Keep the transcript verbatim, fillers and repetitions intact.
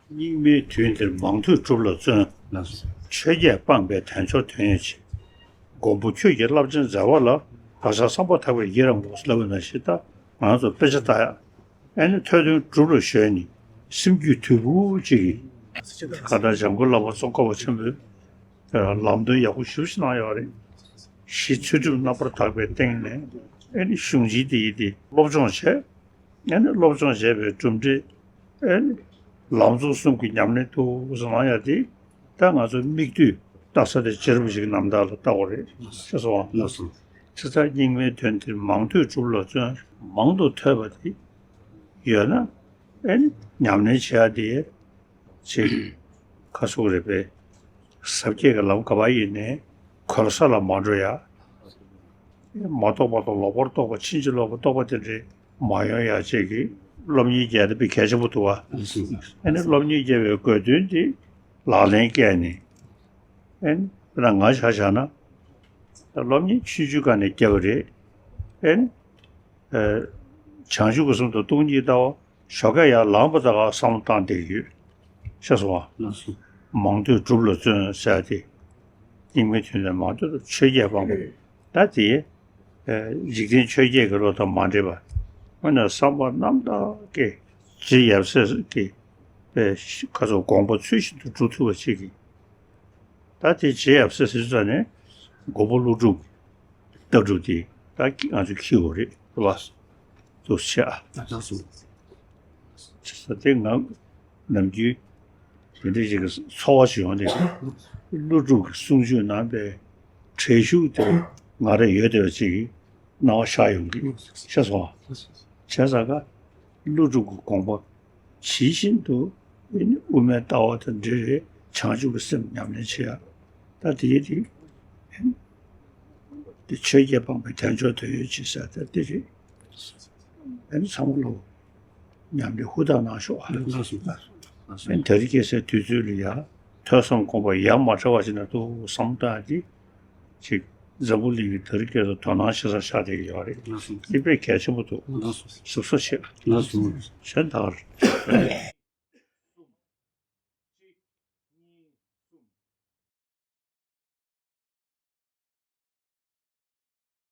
སྙིགས་མའི་དུས་འདིར་མང་ཐོས་སྒྲུབ་ལ་བརྩོན། ལགས་སོ། ཆོས་བརྒྱད་སྤངས་པས་དལ་འབྱོར་དོན་ཡོད་ཕྱིར། མགོན་པོ་ཁྱོད་ཀྱི་བསླབ་བྱ་མཛད་པ་ལ། བག་ཆགས་བསམ་པ་དག་པས་ཡི་རང་ངོ་། ལབ་པ་ནང་བཞིན། ད་ང་ཚོ་དཔེ་ཆ་ལྟ་ཡག་ཨེ་ནི་ཐོས་དོན་སྒྲུབ་ལ་གཞོལ་ནས་སེམས་རྒྱུད་དུལ་པོ་ཅིག་གིས། ཁ་ཏ་འཇམ་མགོན་བླ་མ་ཙོང་ཁ་པ་ཆེན་པོས་ལམ་སྟོན་ཡག་པོ་ཞེ་པོ་ཅིག་གནང་ཡོད་རེད། གཞི་ཚུལ་ཁྲིམས་རྣམ་པར་དག་པའི་སྟེང་ནས་ཨེ་ནི་གཞུང་ཆེན་དེ་ཡི་དེ་སློབ་སྦྱོང་བྱས། ཨེ་ནི་སློབ་སྦྱོང་བྱས་པའི་གྲུབ་འབྲས། ཨེ་ནི་ལམ་གཙོ་གསུམ་གྱི་ཉམས་ལེན་ཐུགས་སུ་གནང་ཡ་དེ། ད་ང་ཚོ་མིག་ལྟོས་ལྟ་ས་དེ་ཇེ་རིང་པོ་ཞིག་རྣམ་ཐར་ལ་ལྟ་དགོས་རེད། ཤེས་སོང་ངམ། ལགས་སོ། ཚེ་མཚར་སྙིགས་མའི་དོན་འདིར་མང་ཐོས་སྒྲུབ་ལ་བརྩོན། མང་དུ་ཐོས་པ་དེ་ཡོད་ན། ཨེ་ནི་ཉམས་ལེན་བྱེད་ཡ་དེ། ཅིག་ཁ་སོག་རེད་པས། ཟབ་རྒྱས་ཀྱི་ལམ་ག་པར་ཡིན་ནའི་གོལ་ས་ལ་མ་འགྲོ་ཡ། མ་རྟོགས་པ་དང་ལོག་པར་རྟོག་པ། ཕྱིན་ཅི་ལོག་པར་རྟོག་པ་དེ་འདྲའི་མ་ཡོང་ཡ་ཅིག་གི་སློབ་གཉེར་རྒྱག་ཡ་དེ་དཔེ་གལ་ཆེན་པོ་འདུག་བ། ཨ་ནི་སློབ་གཉེར་རྒྱག་པའི་དགོས་དོན་དེ་ལག་ལེན་བཀལ་ནས། ཨ་ནི་དཔེར་ན་ང་ཆ་བཞག་ན་སློབ་གཉེར་ཆུང་ཆུང་སྒང་ནས་བརྒྱབ་པ་རེད། ཨ་ནི་བྱང་ཆུབ་ཀྱི་སེམས་དང་སྟོང་ཉིད་ལྟ་བ། ཞོགས་ཀས་ཡར་ལངས་པ་དང་བསམ་བློ་བཏང་བསྡད་ཀྱི་ཡོད། ཤེས་སོང་ངམ། ལགས་སོ། མང་ཐོས་སྒྲུབ་ལ་བརྩོན་ཟེར་ཏེ། སྙིགས་མའི་དུས་ནས་མང་ཐོས་ཆོས་བརྒྱད་སྤངས་པ། ད་དེ་འཇིག་རྟེན་ཆོས་བརྒྱད་ཀྱི་བློ་དང་མ་འདྲེས་པ། དངོས་གནས་བསམ་པ་རྣམ་དག་གིས་རྗེ་ཡབ་སྲས་ཀྱི་ཁ་སོགས་དགོངས་པ་ཚུལ་བཞིན་དུ་སྒྲུབ་ཐུབ་པ་ཅིག་གིས། ད་དེ་རྗེ་ཡབ་སྲས་ཟེར་ཙ་ནས་མགོན་པོ་ཀླུ་སྒྲུབ་ཀྱི་ལྟ་གྲུབ་དེ་ད་ང་ཚོས་འཁྱེར་དགོས་རེད། རེད་པ། འདུག་བྱས་ཨ། ལགས་སོ། བྱས་ཙང་དེ་ང་ནམ་རྒྱུན་དེ་འདྲ་ཞིག་གི་ཚོར་བ་ཞིག་ཡོང་དེ། ཀླུ་སྒྲུབ་ཀྱི་གསུང་ཆོས་གནང་པའི་དྲན་ཤུགས་དེ་ང་རང་ཡོད་བསྡད་པ་ཅིག་གི་སྣང་བ་ཤར་ཡོང་གི། ཤེས་སོང་ངམ། བྱས་ཙང་ཀ་ཀླུ་སྒྲུབ་ཀྱི་དགོངས་པ་ཇི་བཞིན་དུ་དབུ་མའི་ལྟ་བ་དང་འབྲེལ་བའི་བྱང་ཆུབ་ཀྱི་སེམས་ཉམས་ལེན་བྱེད་ཡ། ད་དེའི་རིགས་དེ་ཆོས་བརྒྱད་སྤངས་པའི་དལ་འབྱོར་དོན་ཡོད་ཕྱིར་ཟེར། ད་དེ་རེད། ཨ་ནི་ཚང་མ་ལོ་ཉམས་ལེན་ཧུར་ཐག་གནང་ཤོག་ཨ། ལགས་སོ། ལགས་སོ། ཨ་ནི་ད་རེས་ཁ་སང་དུས་ཚོད་ལ་ཡ་ཐོས་བསམ་སྒོམ་པ་ཡ་མ་བྲལ་བ་ཞིག་ན་འདུག་བསམ་བཏང་དེ། ཅིག་འཛམ་བུ་གླིང་གི་དེ་རིང་ཁ་སང་དོ་སྣང་བྱེད་ས་ཆགས་བསྡད་ཀྱི་ཡོད་རེད། ལགས་སོ། འདི་དཔེ་གལ་ཆེན་པོ་འདུག། ལགས་སོ། གཟབ་གཟབ་བྱེད། ལགས་སོ། གཞན་དག